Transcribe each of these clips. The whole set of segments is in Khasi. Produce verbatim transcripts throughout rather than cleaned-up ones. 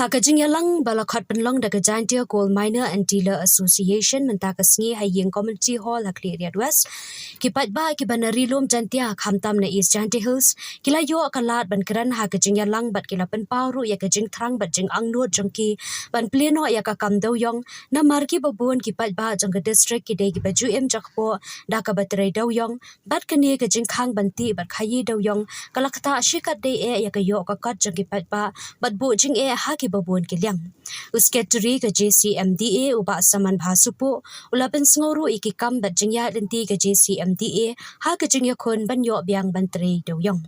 Ka jingïalang ba la khot pynlong da ka Jaintia Coal Miner and Dealer Association mynta ka sngi ha ïing Community Hall ha Khliehriat West. Ki paidbah kiba na Ri Lum Jaintia khamtam na East Jaintia Hills ki la ïoh ka lad ban kren ha ka jingïalang bad ki la pynpaw ruh ïa ka jingthrang bad jingangnud jong ki ban plie noh ïa ka kam dewïong namar kiba bun ki paidbah jong ka district ki dei kiba ju im jakpoh da kaba trei dewïong bad kane ka jingkhang ban tih bad khaïi dewïong ka la ktah shikatdei eh ïa ka ïoh ka kot jong ki paidbah bad buh jingeh ha kiba bun ki liang. U Secretary ka J C M D A u Bah Samanbha Supuh u la pynsngew ruh ïa ki kam bad jingïaid lynti ka J C M D A ha ka jingïakhun ban ïoh biang ban trei dewïong.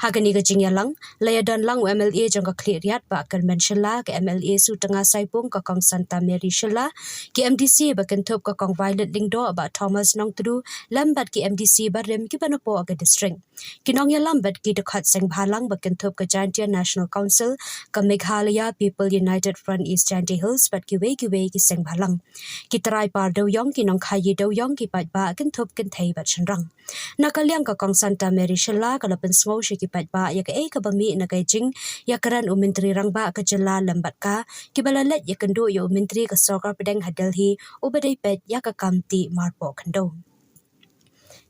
Ha kane ka jingïalang la ïadon lang u M L A jong ka Khliehriat Bah Kyrmen Shylla, ka M L A Sutnga Saipung, ka Kong Santa Mary Shylla, ki M D C ba kynthup ka Kong Violet Lyngdoh, Bah Thomas Nongtdu lem bad ki M D C barim kiba napoh ka district. Ki nongïalam bad ki dkhot seng bhalang ba kynthup ka Jaintia National Council, ka Meghalaya People United Front East Jaintia Hills bad kiwei kiwei ki seng bhalang. Ki trai par dewïong, ki nongkhaïi dewïong, ki paidbah kynthup kynthei bad shynrang. Na ka liang ka Kong Santa Mary Shylla ka la pynsngew sha ki paidbah ïa kaei kaba mih na ka jingïakren u Myntri Rangbah ka jylla lem bad ka kiba la leit ïakynduh ïa u Myntri ka Sorkar Pdeng ha Delhi uba dei peit ïa ka kam tih marpoh khyndew.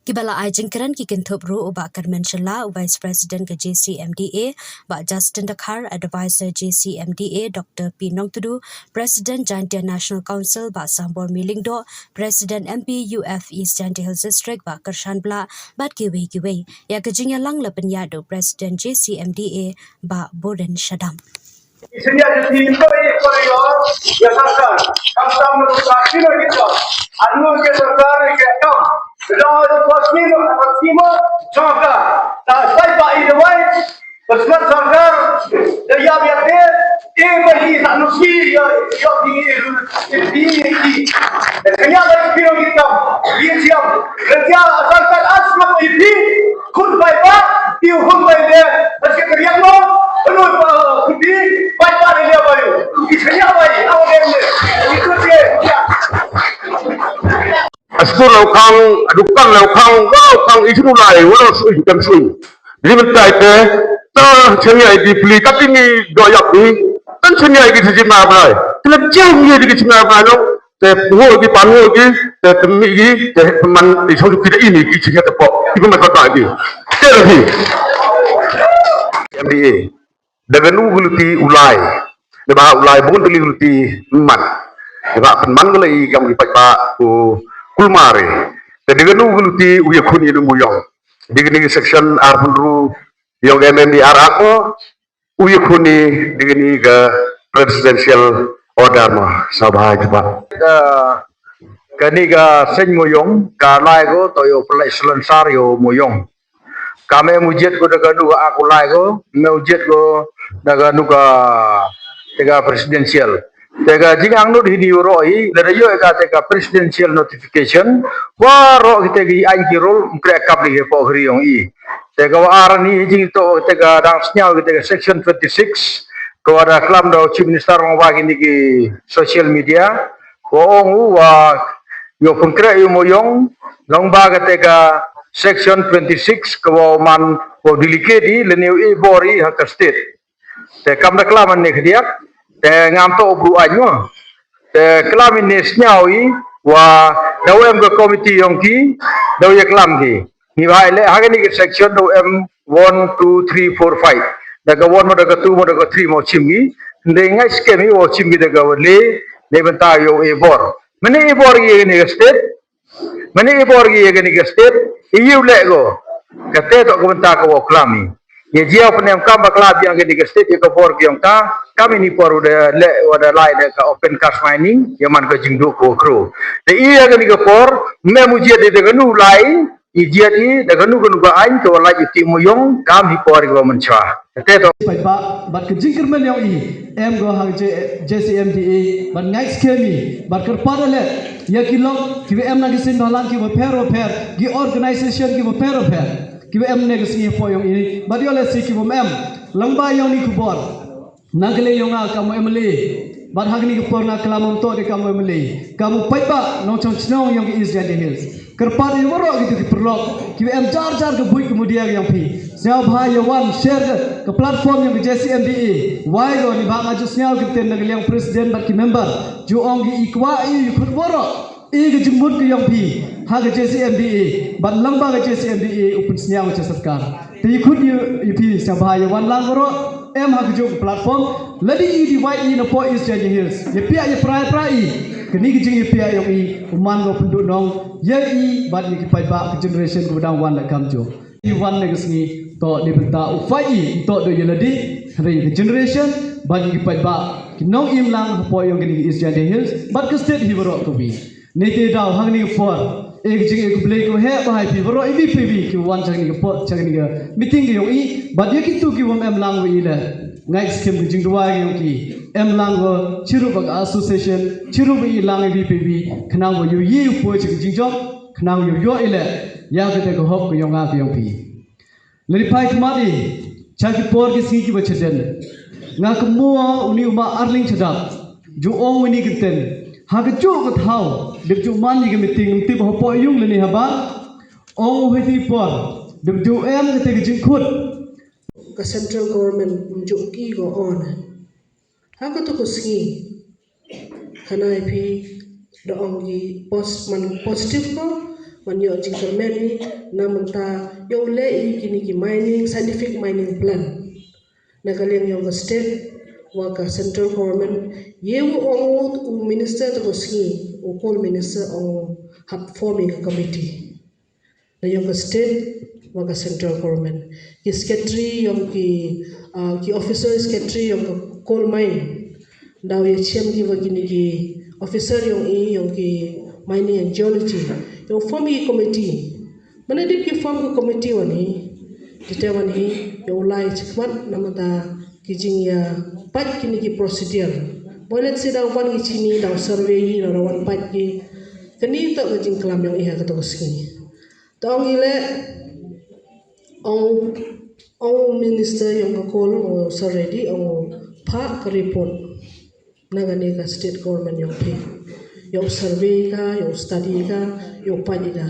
Kiba la ai jingkren ki kynthup ruh u Bah Kyrmen Shylla, u Vice President ka J C M D A, Bah Justin Dkhar, Advisor J C M D A, Doctor P Nongtdu, President Jaintia National Council, Bah Sambor Myllyngdoh, President M P U F East Jaintia Hills District, Bah Kyrshan Blah, bad kiwei kiwei. Ïa ka jingïalang la pynïaid da u President J C M D A, Bah Buren Shadap. Isynei ïa ki tim ko i ko ïa ïa ka ka. Kam tam na ka ki na ki ka. Anu ke sorkar ke kam. Dah ko sni ma ka sni ma. Sorkar. Ta sai ba i dawai. Pasal sorkar. Da ïa ïa te. E ba i ta nu si ïa ïa di di di. Kanya ba i piro ki kam. Ye siam. Kerja sorkar asma i di. Khun bai ba, tiu khun bai de, bad ki keriang lo, penuh ba, kuti, bai ba de dia bayu. Ki kenya bai, au de ne. Itu dia. Astur lau khang, adukan lau khang, lau khang, itu lai, walau sui, bukan sui. Jadi mentai te, ta chenya di peli, kati ni doyak ni, tan chenya di sejima bai. Kena jam ni di sejima bai, no. Te pynhur ki, pynhur ki, te pynmih ki, te pynman, te shong ki da ini ki, ki da pok, ki pynman kata ki. Te lagi. M D A. Da kanu ki luti u lai. Da ba u lai bun tylli ki luti man. Da ba pynman ki lai kam ki paidbah ku kulmar. Te da kanu ki luti u ïakhun ïa u Moyong. Di kini section arphew hynriew ïong M M D R Act mo. U ïakhun ïa kane ka presidential order mo, sngewbha ïa ki ba. Ka, kane ka seng Moyong, ka lai ko, to ïa u pynlait salonsar ïa u Moyong. Kam em u jied ko da kanu ka ak u lai ko, em u jied ko da kanu ka, te ka presidential. Te ka jingangnud hi ni u roi, lada ïoh ka te ka presidential notification, waroh kita ki aiñ ki rule, mkre kap di ki pok hri ong i. Te ka wa ar ni jing to te ka dang sñiaw kita ka section twenty-six, ka wa da klam da u Chief Minister long ba kini ki social media, wa ong u wa ïoh pynkreh ïoh Moyong, long ba ka te ka section twenty-six, ka wa man wa delegate i, lane u e bor i ha ka state. Te kam da klam ne khdiak, te ngam to bru aiñ mo. Te klam ne sñiaw i, wa da u em ka committee yong ki, da u ya klam ki. Ni ba le ha kani ka section da u em one, two, three, four, five. Da ka one mo, da ka two mo, da ka three mo chim ki. Nde ngai skem i wa chim ki da ka wa le, ne bynta yo e bor. Mane e bor ki ne ka state, Mane i bor ki ïa kani ka state, i ïu leh ko. Kate to ka bynta ka wa klam i. Ïa jia pynïam kam bakla biang kani ka state ïa ka bor ki ong ka, kam ini por u da leh wa da lai da ka open cast mining, ïa man ka jingduk ko kru. Te i ïa kani ka por, me mu jia de da kanu lai, i jia i, da kanu kanu ka aiñ, ka wa lai i ti Moyong, kam hi por ki wa mynchwa. Te to. Paidbah, bad ka jingkyrmen yong i, em ko ha J-, J C M D A, bad ngait skhem i, bad kyrpad ale, ïa ki lok, ki wa em na ki seng bhalang ki wa pher wa pher, ki organization ki wa pher wa pher, ki wa em ne ka sngi pho yong i, bad ïoh le si ki wa em, lang ba yong ni khubor. Nang kale yong nga kam wa em le, bad ha kani ka por nga klam ym to de kam wa em le, kam wa paidbah, nongchong chnong yong ki East Jaintia Hills. Kyrpad ïa waroh kitu ki paralok, ki wa em jar jar ka buit ka mudia ka yong phi. Sngewbha ïa wan share ka platform ïa ka J C M D A. Wai ko ni ba nga ju sngew ki ten na ka liang president bad ki member. Ju ong ki i kwah i ïa khut waroh. I ka jingmut ka ïong phi ha ka J C M D A. Bad lang ba ka J C M D A u pynsngew ka sorkar. Te ïa khut ïa phi sngewbha ïa wan lang waroh. Em ha ka juk platform. Ladi i di wai i na po East Jaintia Hills. Ïa pia ïa prai prai i. Kani ka jing ïa pia ïong i. U man ko pynduh nong. Ïa i bad ïa ki paidbah ka generation ko dang wan la kam jo. I wan ne ka sngi to ni bynta u fai i to do ïa ladi. Hynrei ka generation bad ki paidbah ki nong im lang hapoh ïong kani ka East Jaintia Hills bad ka state hi baroh ka wi. Ni te daw ha kani ka por e ka jing e ka blei ko he ba hai phi baroh i wi phi wi ki wan cha kani ka por cha kani ka meeting ka ïong i bad ïa kitu ki wam em lang wi i le. Ngai skim ka jingduwai ka ïong ki em lang ko chiru ba ka association chiru ba i lang i wi phi wi khnang ba ïu yi u poi cha ka jingjop. Khnang ïoh ïoh i leh ïa kata ka hok ka ïong nga ka ïong phi. Lari phai khmat i cha ki por ki sngi ki ba chaden. Nga kynmaw uni u ma Arling Chadap ju ong uni ka ten ha ka juh ka thaw dep ju man i ka meeting ngam tip hapoh ïung lane haba ong u hei ti por dep ju em kata ka jingkhut. Ka central government um ju ki ko on. Ha kata ka sngi khanai phi da ong ki post man positive ko man ïoh jingkyrmen i na mynta ïoh leh i kini ki mining scientific mining plan na ka liang ïong ka state wa ka central government. Ïa u ong u minister ta ka sngi u coal minister ong hap form i ka committee. Na ïong ka state wa ka central government ki secretary ïong ki ah, ki officer secretary ïong ka coal mine. Daw ïa chem ki wa kini ki officer ïong i ïong ki mining and geology ïong form ki committee. Mana dip ki form ki committee wa ni dite wa ni ïong lai chikmat na mata ki jing ïa pat kini ki procedure. Boy let's say daw wan ki chini daw survey i daw wan pat ki kani to ka jingklam ïong i ha ka to ka sngi. Tong i leh ong ong minister ïong ka coal ong sa ready ong pha ka report. Na kani ka state government ïong phi ïong survey ka ïong study ka ïong pha i ka.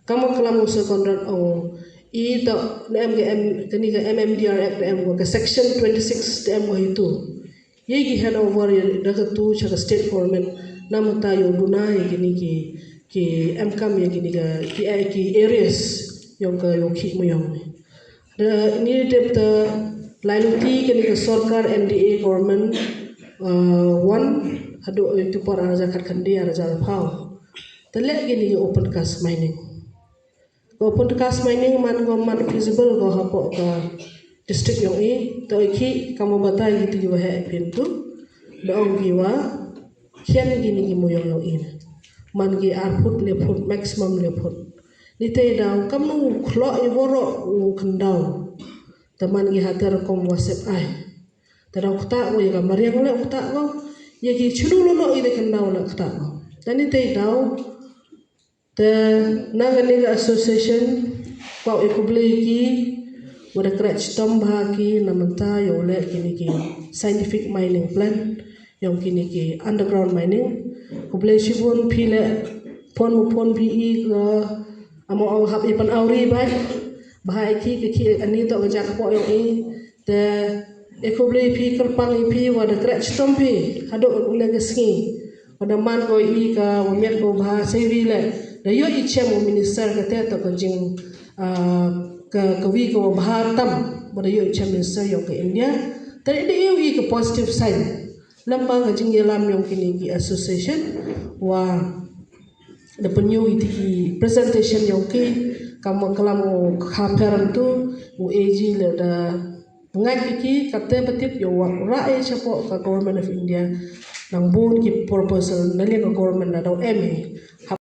Kama kalam ong sa Conrad ong i to na em ka em kani ka M M D R Act em ka section twenty six em ka hitu. Ye ki hand over ye da ka tu cha ka state government na mata yo duna ye kini ki ki em kam ye kini ka ki ai ki areas yong ka yo ki mo yong. Da ni dep ta lai luti kini ka sorkar N D A government uh, one hadu itu par araja kat kandi araja pau. Tele kini ki open cast mining. Ko pun tekas mining man ko man feasible ko hapoh ka district yong i to i ki kamo batai ki tu ki wahe pintu da ong ki wa kian ki ni ki muyong yong i man ki ar foot le foot maximum le foot ni te da kam nu klo i woro u kendau da man ki hater kom wasep ai da da ukta ko i ka mariang le ukta ko ya ki chulu lo lo i de kendau le ukta ko da ni te da Te na kani ka association kwah i khublei ki wa da khreh chitom bha ki na mynta yow leh kini ki scientific mining plan yong kini ki underground mining. Khublei shibun phi leh phone mo phone phi i ka amo ong hap i pan awri bai bha i ki ki ki ani to ka jak po yong i te e khublei phi kyrpang i phi wa da khreh chitom phi haduh ne ka sngi. Pada man ko i ka wa miat ko bha sei ri le da yo i chem u minister ka te to ka jing ah, ka ka wi ko bha tam pada yo i chem minister yo ka India. Te da yo i ka positive sign lamba ka jing yalam yong kini ki association wa da penyu i ti ki presentation yong ki kam kalam u kha peram tu u A G le da Ngai ki ki kate batit yo wa ra e chapo ka Government of India nang bun ki proposal na liang ka government na dau M A.